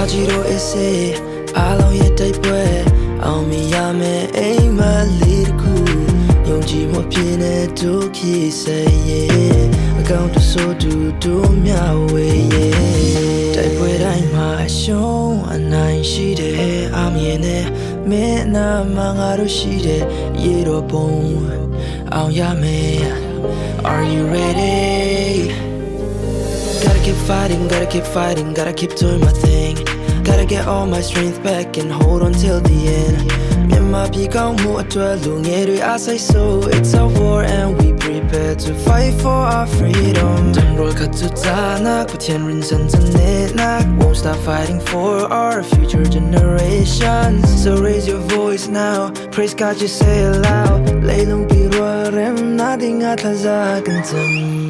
တာကြီးတို့အစေးအားလုံးရဲ့တိုက်ပွဲအောင်မြင်ရမယ်အိမ်မလေးတစ်ခုယုံကြည်မှုပြည့်နဲ့တို့ခီးစေရဲ့အကောင်တဆိုးတူတို့မြဝေရဲ့တိုက်ပွဲတိုင်းမှာအရှုံးအနိုင်ရှိတယ်အမြင်နဲ့မင်းနာမငါတို့ရှိတယ်ရေတော်ပုံအောင်ရမယ် Are you ready? Gotta keep fighting, gotta keep fighting, gotta keep doing my thing. Gotta get all my strength back and hold on till the end. မြန်မာပြည်ကောင်းမှုအတွက်လူငယ်တွေအားစိုက်ဆို It's a war and we prepare to fight for our freedom. 当若可自扎那不天人生真内那 Won't stop fighting for our future generations. So raise your voice now, praise God you say it loud. 雷龙比若人那定阿他扎跟怎。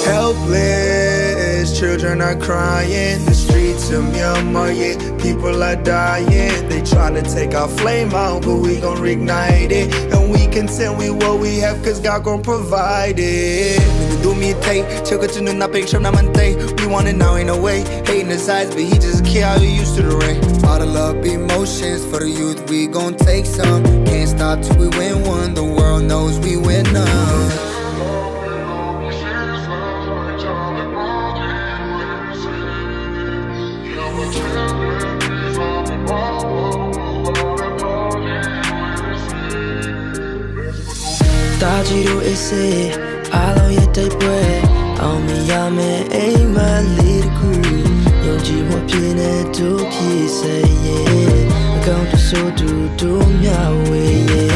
Helpless children are crying. The streets of Myanmar, yeah, people are dying. They tryna take our flame out, but we gon' reignite it. And we content with what we have, cause God gon' provide it. Do me a take, We want it now, ain't no way. Hating his eyes, but he just a kid, how he used to the rain. Bottle up emotions for the youth, we gon' take some. Can't stop till we win one, the world knows we win none. တာကြီးတို့အစေးအားလုံးရဲ့တိုက်ပွဲအောင်မြင်ရမယ်အိမ်မလေးတစ်ခုယုံကြည်မှုပြည့်နဲ့တို့ခီးစေရဲ့အကောင်တဆိုးတူတို့မြဝေရဲ့